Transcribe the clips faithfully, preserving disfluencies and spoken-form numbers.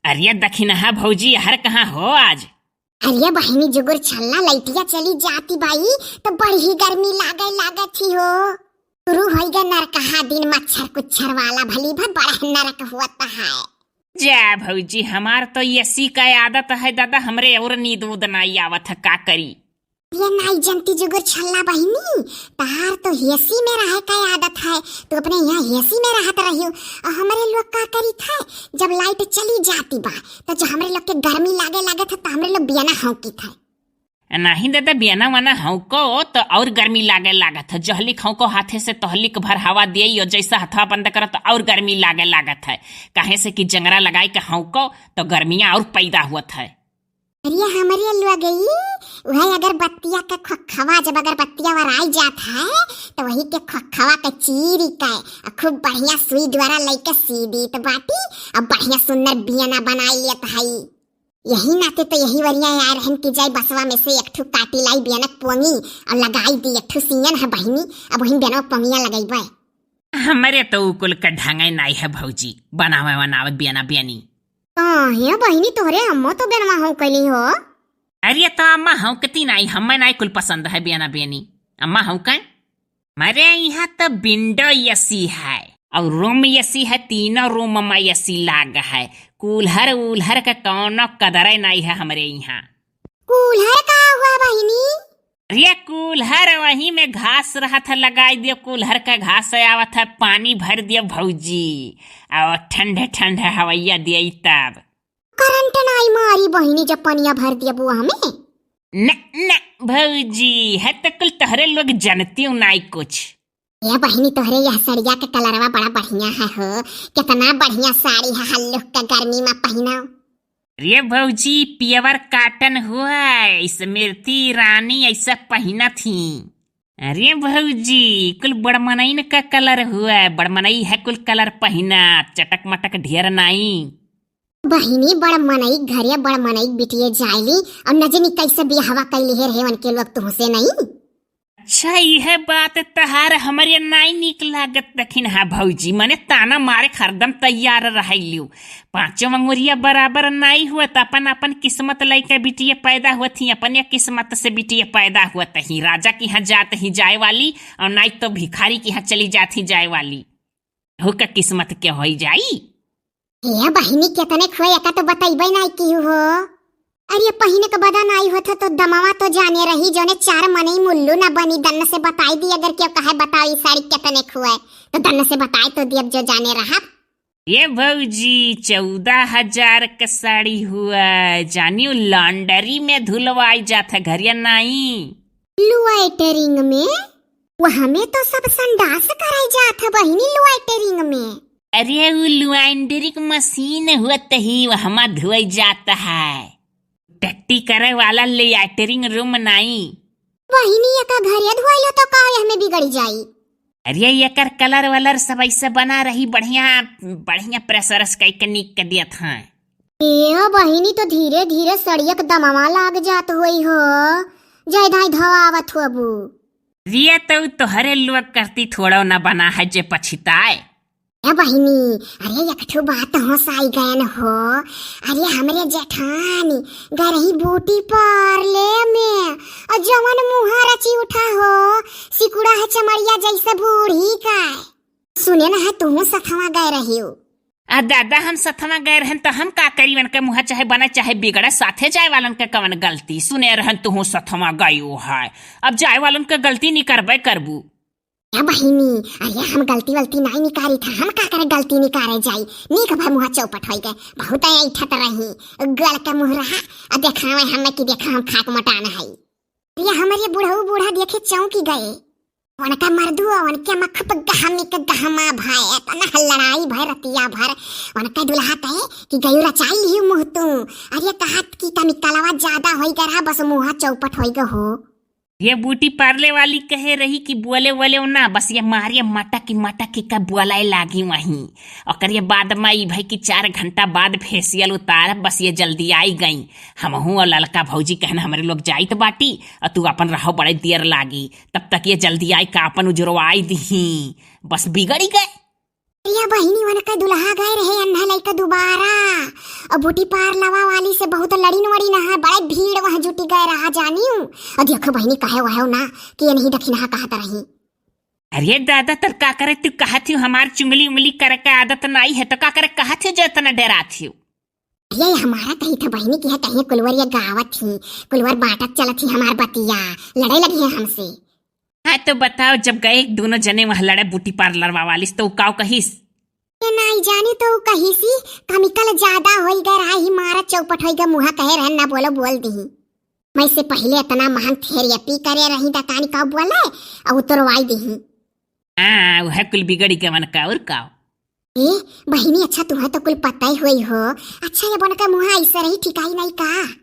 अरे दखिनहा भौजी, हर कहाँ हो आज? अरे बहिनी जुगुर छल्ला, लइटिया चली जाती बाई, तो बड़ी गर्मी लागे लागत ही हो। शुरू होई गए नरकहा दिन, मच्छर कुच्छर वाला भली भा बड़ा नरक होत है। जा भौजी, हमार तो एसी का आदत है दादा, हमरे और नींद उद नाई आवत है, का करी? ये नाई जनती जुगुर छल्ला बहिनी, तहार तो एसी में रहे का आदत है, तू अपने यहाँ एसी में रहत रहियो, और हमरे लोग का करी था, जब लाइट चली जाती बा, तो जो हमरे लोग के गर्मी लागे लागत है, तो हमरे लोग बियना हौंकी था। नहीं दादा, बियना वना हौंको तो और गर्मी लागे लागत है। जहलिक हौंको हाथे से तहलिक भर हवा दिए, और जैसा हथवा बंद करो तो और गर्मी लागे लागत है। काहे से कि जंगरा लगाई के हौंको तो गर्मियाँ और पैदा हुअत है। अरे हमरे लोग गई, वह अगरबत्तिया के खोखवा, जब अगरबत्तिया वराई जात है तो वही के खोखवा के चीरी के आ खूब बढ़िया सुई द्वारा लइके सी दीत बाटी, अब बढ़िया सुंदर बियना बनाई लेत हई। यही नाते तो यही वरिया आए रहन कि जाई बसवा में से एक ठू काटी लाई बियनक पोंगी और लगाई दी। एक ठू सियन है बहिनी, अब वही बियनवा पोंगिया लगइबे। हमरे तो उ कुल के ढंगे नाई है भौजी, बनावे वनावे बियना बियनी। काहे बहिनी, तोहरे अम्मा तो बियनवा हौंकली हो। अरे तो अम्मा हौंकती नाई, हमें नाई कुल पसंद है बियना बियनी। अम्मा हौंके? मरे यहाँ तो विंडो एसी है और रूम एसी है, तीनों रूम में एसी लाग है। कूल्हर उल्हर का कौनो कदरे नाई है हमरे यहाँ। कूल्हर का हुआ बहिनी? अरे कूल्हर वही में घास रहत है, लगाई दियो कूल्हर का घास आवत है, पानी भर दियो भौजी, और ठंडे ठंडे हवैया दियो तब। करंट नाई मारी बहिनी जब पनिया भर दियो बुआ हमें? न, न भौजी, है तो कुल तोहरे लोग जनती नाई कुछ। ए बहिनी, तोहरे यह सड़िया के कलरवा बड़ा बढ़िया है हो, कितना बढ़िया साड़ी है, हल्लुक के गर्मी में पहिनो। अरे भौजी, pure cotton हुआ है, स्मृति ईरानी ऐसा पहिनत ही। अरे भौजी, कुल बड़ मनइन का कलर हुआ है, बड़ मनई है कुल कलर पहिनत, चटक मटक ढेर नाई। बहिनी, बड़ मनई घरे बड़ मनई बिटिये जाइली, और न जनी कैसे बियाहवा कैली हे रहे उनके लोग तुहसे नहीं। अच्छा, यह बात तहार हमरे नाई नीक लागत दखिन हा भौजी, मने ताना मारे के हरदम तैयार रहैलियो। पाँचों अंगुरिया बराबर नाई हुआ, त अपन अपन किस्मत लइके बिटिये पैदा हुआ थी, अपने किस्मत से बिटिये पैदा हुआ थी। राजा के यहाँ जात ही जाए वाली, और नाई तो भिखारी के यहाँ चली जात ही जाए वाली। हो का किस्मत के होई जाई? हे बहिनी, केतने खुए एका तो बतइबे नाई की हो। अरे पहिने के बदन आई होत तो दमवा तो जाने रही, जोने चार मनई मुल्लू ना बनी। दन्न से बताई दी, अगर केहू कहे बताओ ई साड़ी केतने खुए, तो दन्न से बताई तो दियब जो जाने रहब। ये भौजी, चौदह हजार के साड़ी हुआ, जानियो laundry में धुलवाई जात है, घरिया नाई। Loitering में? वहाँ में तो सब संडास कराई जात है बहिनी, loitering में। अरे उ laundry के मशीन हुआ तही वहमा धोई जात है, टट्टी करे वाला laitering room नाई। बहिनी एका घरे धोइलो तो का एहमे बिगड़ी जाई? अरे एकर कलर वलर सब ऐसे बना रही, बढ़िया बढ़िया प्रेस व्रेस कई के निक के दियत हैं। ए बहिनी, तो धीरे धीरे सड़ियक दमवा लाग जात होई हो, जय धाई धवा आवत होबू। रिया तो तोहरे लोग करती थोड़ो न बना है जे पछिताए। ए बहिनी, अरे एक ठो बात होश आई गयन हो। अरे हमरे जेठानी गरही बूटी पार्ले में, और जवन मुहा रची उठा हो, सिकुड़ा है चमड़िया जैसे बूढ़ी का। सुने न है तुहू सथवा गए रही हो। आ दादा, हम सथवा गए रहन त हम का करी? उनके मुहा चाहे बने चाहे बिगड़े, साथे जाए वालन के कवन गलती? सुने रहन तुहू सथवा गयो है, अब जाए वालन के गलती निकरबे करबू। ए बहिनी, अरे हम गलती वलती नाई निकारी था, हम का करे गलती निकारे जाई? नीक भा मुहा चौपट होई गए, बहुत ऐठत रही, गल के मुँह रहा, आ देखावे हमें कि देखा हम खाक मटान हई। अरे हमरे बुढ़ऊ बूढ़ा देखे चौंकी गए। उनका मर्दू, उनके मखप गहमी के गहमा भय, तना लड़ाई भय रतिया भर। उनका दुल्हा कहे कि गयू रचाई लियो मुँह तू। अरे कहत कि तनी कलवा ज्यादा होई गए रहा, बस मुँहा चौपट होई गए हो। ये बूटी पार्ले वाली कहे रही कि बोले बोले ना, बस ये मारे मटक की मटक की का बोलाए लागी वहीं। ओकर ये बाद में ई भाई कि चार घंटा बाद facial उतार, बस ये जल्दी आई गई। हमहू और ललका भौजी कहन हमरे लोग जाइत बाटी, और तू अपन रहो, बड़े देर लागी, तब तक ये जल्दी आई का अपन उजरवाई दिही। बस बिगड़ी गए। अरे बहिनी, वनका दुल्हा गए रहे अन्हा लइका दुबारा, और ब्यूटी पार्लरवा वाली से बहुत लड़िन वड़िन है, बड़े भीड़ वहाँ जुटी गए रहा जानियो। और देखो बहिनी, कहे वहे ना कि ये नहीं दखिनहा कहत रही। अरे दादा, तर का करे तू कहत हो, हमार चुंगली उंगली करे के आदत नाई है, तो का करे कहत हो जो इतना डरात हो? अरे हमारा कही था बहिनी कि है कहीं कुलवर ये गावत ही, कुलवर बांटत चलत ही हमार बतिया, लड़े लगी है हमसे। हाँ तो बताओ, जब गए दोनों जने वहाँ लड़े ब्यूटी पार्लरवा वाली से, तो उ काव कहिस? ये नाई जानी तो उ कहिसी, केमिकल ज्यादा होई गए रहा ही, मारा चौपट होई गए, मुहा कहे रहन ना बोलो बोल दी। मैं से पहले इतना महान थेरेपी करे रही, दकानी का बोले, और उतरवाई दी। हाँ, वह कुल बिगड़ी गवन का, और का? ए बहिनी, अच्छा तुम्हें तो कुल पता ही हुई हो। अच्छा, ये बन का मुहा ऐसे रही, ठिकाई नहीं का?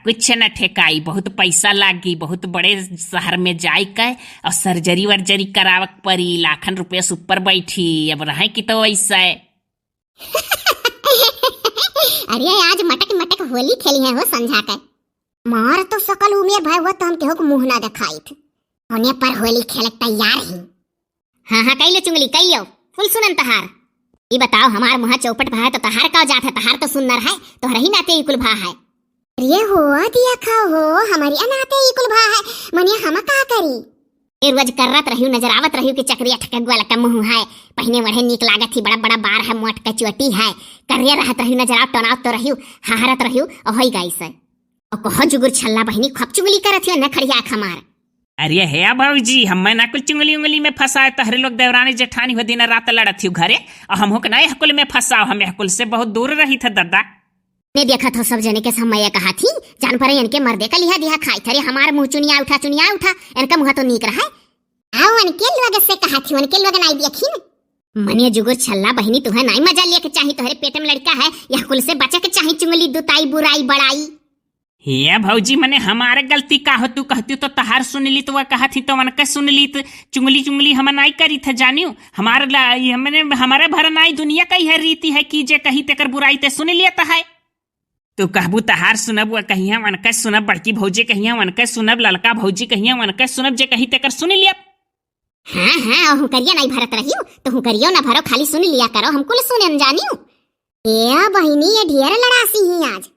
कुछ न ठेकाई, बहुत पैसा लागी, बहुत बड़े शहर में जाई के और सर्जरी वर्जरी करावक परी, लाखन रुपया से ऊपर बैठी। अब रहे कि तो ऐसा है। अरे आज मटक मटक होली खेली है हो संझा के। मार तो सकल उमेर भय हुआ तो हम केहू के मुंह ना देखाइत। होने पर होली खेले तैयार ही। हाँ हाँ, कई लो चुंगली, कई लो, कुल सुनन तहार। ई बताओ, हमार मुहा चौपट भा है तो तहार का जात है? तहार तो सुन्नर है, तोहरा ही नाते ई कुल भा है। अरे हो दिया खाओ हो, हमारी अनाते ई कुल भा है, मनिया हम का करी? ए रोज करत रहियो, नजर आवत रहियो कि चकरिया ठके ग्वाल का मुंह है, पहिने वढ़े नीक लागत ही, बड़ा बड़ा बार है, मोट का चोटी है, करिया रहत रहियो, नजर आवत टोनावत तो रहियो, हाहरत रहियो, और होई गाई से। और कहो जुगुर छल्ला बहिनी, खप चुगली करत हियो न खड़िया आँख हमार। अरे हे भौजी, हमें ना कुल चुंगली उंगली में फंसाए, तहरे लोग देवरानी जेठानी हो दिन रात लड़त हियो घरे, और हम हुक ना यह कुल में फंसाओ, हम यह कुल से बहुत दूर रही थे दादा। ने देखत हो सब जने के समय कहा थी, जान परे इनके मर्दे का लिहा दिहा खाई थरे, हमार मुंह चुनिया उठा, चुनिया उठा, इनका मुंह तो नीक रहा है। आओ, उनके लोग से कहा थी, उनके लोग नाई देखी न। मने जुगुर छल्ला बहिनी, तुहे नाई मजा लिया के चाही, तोहरे पेट में लड़का है, यह कुल से बचे के चाही, चुंगली दुताई बुराई बड़ाई। हे भौजी, मने हमारे गलती का हो, तू कहती तो तहार सुन ली तो वह कहत ही तो उनके सुन ली तो चुंगली चुंगली हम नाई करी थे जानियो। हमार ला-, ये मने हमारे भर नाई दुनिया का यह रीति है कि जे कही तेकर बुराई ते सुन लिया तो है। तू कहबू तहार सुनब, वह कहिया उनके सुनब, बड़की भौजी कहिया उनके सुनब, ललका भौजी कहिया उनके सुनब, जे कही तेकर सुन लिया। हाँ, हाँ, हुकरिया नाई भरत रहियो, तो हुकरियो ना भरो, खाली सुन लिया करो, हम कुल सुने न जानियो। ए बहिनी, ये ढेर लड़ासी ही आज।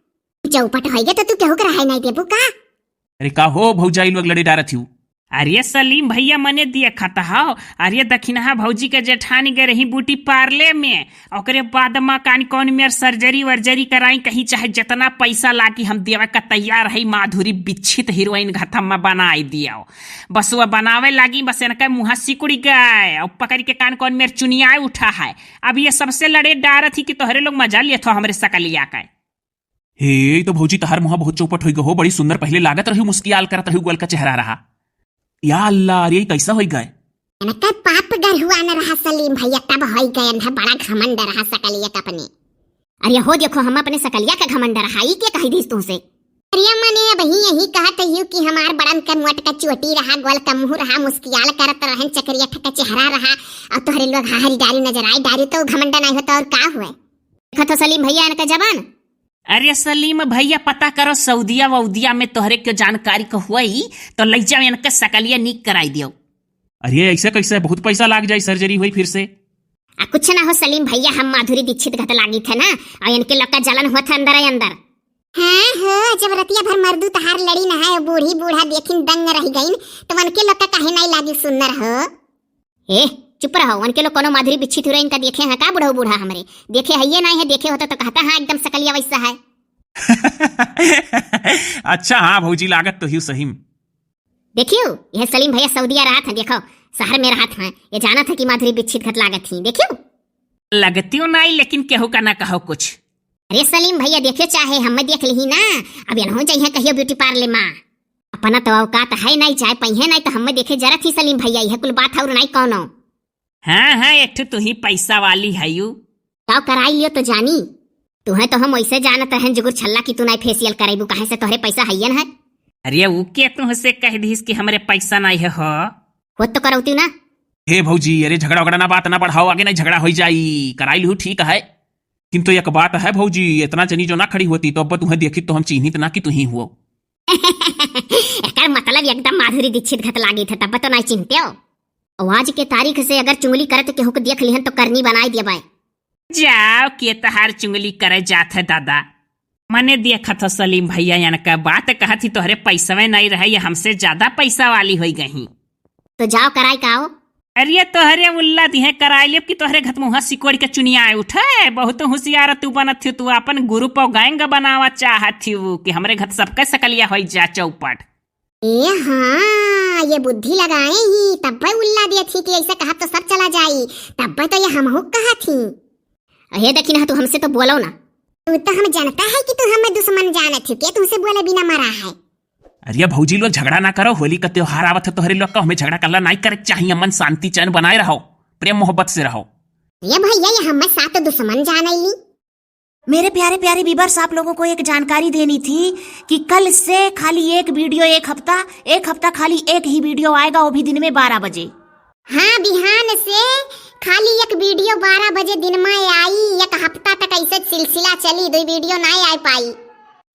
चौपट होइगे तो तू केहू के रहे नाई देबू का? अरे का हो भौजाई लोग लड़े डारत हियो? अरे सलीम भैया, मने दिया खाता हो। अरे दखिनहा भौजी के जेठानी गए रही ब्यूटी पार्लर में, ओकरे बाद मा कान कौन मेर सर्जरी वर्जरी कराई, कहीं चाहे जितना पैसा लागी हम देवे का तैयार है। माधुरी बिच्छित हीरोइन घतम में बनाई दियो। बस वह बनावे लागी, बस इनका मुँह सिकुड़ी गए और पकड़ के कान कौन मेर चुनियाए उठा है। अब ये सबसे लड़े डारत ही कि तोहरे लोग मजा लेत हो हमरे सकलिया का। हे, ई तो भौजी तहार मुँह बहुत चौपट होई गो हो, बड़ी सुंदर पहले लागत रही, मुस्कियाल करत रही, गोल का चेहरा रहा। या अल्लाह, अरे ई कैसा होई गए? इनका पाप गढ़ुआ न रहा सलीम भैया, तब होई गए न, बड़ा घमंड रहा सकलिया का अपने। अरे हो देखो, हम अपने सकलिया का घमंड रहा, ई के कही दीस तुमसे? अरे मने अब ही यही कहत हियो कि हमार बड़न का मोट का चोटी रहा, गोल का मुँह रहा, मुस्कियाल करत रहन, चकरिया ठका चेहरा रहा, और तोहरे लोग हाहरी डारी नजर आई डारी तो घमंड नहीं होता और का हुए? देखो तो सलीम भैया इनका जबान। अरे सलीम भैया, पता करो सऊदिया वऊदिया में तोहरे क्यों जानकारी को हुई तो लई जाओ इनके सकलिया नीक कराई दियो। अरे ऐसे कैसे, बहुत पैसा लाग जाई, सर्जरी हुई फिर से। आ कुछ ना हो सलीम भैया, हम माधुरी दीक्षित घत लागी थे ना, और इनके लोग का जलन हुआ था अंदर ही अंदर। हाँ हो, जब रतिया भर मर्दू तहार लड़ी ना है, बूढ़ी बूढ़ा देखिन दंग रह गईन, तो उनके लोग का काहे नहीं लागी सुन्नर हो? ए, चुप रहो, उनके लोग कोनो माधुरी बिच्छी थुरैन का देखे हैं का बुढ़ऊ बूढ़ा हमरे? देखे है ये नहीं है, देखे होता तो कहता हाँ एकदम सकलिया वैसा है। अच्छा, हाँ भौजी, लागत तो हियो सही में। देखियो, यह सलीम भैया सऊदिया रहत हैं, देखो, शहर में रहत हैं, ये जानत है कि माधुरी बिच्छित घत लागत ही, देखियो। लगतियो नहीं, लेकिन केहू का ना कहो कुछ। अरे सलीम भैया, देखियो, चाहे हमें देख लिही ना, अब यनहू जइहे कहियो ब्यूटी पार्लर में। अपना तो औकात है नहीं, चाहे पहिए नहीं, तो हमें देखे जरत ही सलीम भैया, यह कुल बात और नहीं कौनो। हाँ, हाँ, एक ठो तू ही पैसा वाली है यू। का कराई लियो तो जानी, तुहे तो हम वैसे जानत रहन जुगुर छल्ला कि तू नाई फेशियल करेबू, काहे से तोहरे पैसा हइयन है। अरे ऊ के तुहसे कह दिस कि हमरे पैसा नाई है हो? खुद तो करौती ना। हे भौजी, अरे झगड़ा वगड़ा ना, बात ना बढ़ाओ, आगे नहीं झगड़ा हो जाई, कराई लिहू ठीक है। किंतु एक बात है भौजी, इतना जनी जो ना खड़ी होती तो अब तुहे देखी तो हम चिन्हित ना कि तू ही हुओ। एकर मतलब एकदम माधुरी दीक्षित घत लागी थे, तब तो नाई चिन्हते हो। और आज के तारीख से अगर चुंगली करत केहू के देख लिहन तो करनी बनाई देबै। जाओ, के तहार चुंगली करे जात है दादा। मने देखत हो सलीम भैया, यान का बात कहत ही, तोहरे पैसवे नहीं रहे, ये हमसे ज्यादा पैसा वाली होई गई। तो जाओ कराई का हो? अरे तोहरे उल्ला दिहे कराई लेब कि तोहरे घतमुहा सिकोड़ के चुनिया उठे। बहुत होशियार तू बनत थी, तू अपन group और gang बनावा चाहत थी कि हमरे घत सबके सकलिया होई जा चौपट। ए हाँ, ये बुद्धि लगाए ही, तब्बे उल्ला दिए थी कि ऐसे कहब तो सब चला जाई, तब्बे तो ये हमहू कहत ही। अहे देखी ना, तू हमसे तो बोलो ना। तू तो हम जानता है कि तू हमें दुश्मन जानत थी, के तुमसे बोले बिना मरा है। अरे भौजी लोग झगड़ा ना करो, होली का त्योहार आवत है तोहरे लोग का, हमें झगड़ा करला नहीं करे के चाहिए, अमन शांति चैन बनाए रहो, प्रेम मोहब्बत से रहो। ये भैया, ये हमें साथ दुश्मन जाने ली। मेरे प्यारे प्यारे viewers, आप लोगों को एक जानकारी देनी थी कि कल से खाली एक video एक हफ्ता, एक हफ्ता खाली एक ही video आएगा, वो भी दिन में बारह बजे। हाँ, बिहान से खाली एक video बारह बजे दिन में आई, एक हफ्ता तक ऐसे सिलसिला चली, दो video ना आ पाई।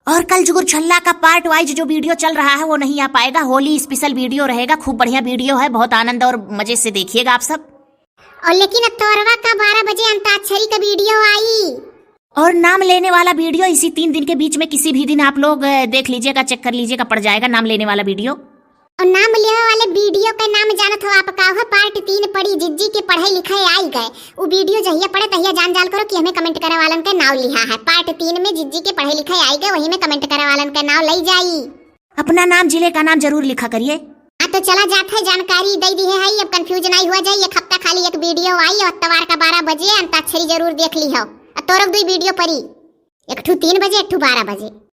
और कल जुगुर छल्ला का part wise जो video चल रहा है वो नहीं आ पाएगा, होली special video रहेगा, खूब बढ़िया video है, बहुत आनंद और मजे से देखिएगा आप सब। और लेकिन अतवारवा का बारह बजे अंताक्षरी का video आई। और नाम लेने वाला video इसी तीन दिन के बीच में किसी भी दिन आप लोग, अ, देख लीजिएगा, check कर लीजिएगा, पड़ जाएगा नाम लेने वाला video। और नाम लेवे वाले video का नाम जानत हो आप का हो? Part तीन पड़ी, जिज्जी के पढ़े लिखे आई गए। उ video जहिया पड़े तहिया जान जाल करो कि हमें comment करे वालन के नाव लिहा है। Part तीन में जिज्जी के पढ़े लिखे आई गए, वही में comment करे वालन के नाव लई जाई। अपना नाम जिले का नाम जरूर लिखा करिए। हाँ, तो चला जात है, जानकारी दे दी है, अब confuse नहीं हुआ जाए। एक हफ्ता खाली एक video आई और अतवार का बारह बजे अंताक्षरी जरूर देख ली हो। और तोरक दुई video पड़ी, एक ठू तीन बजे, एक ठू बारह बजे।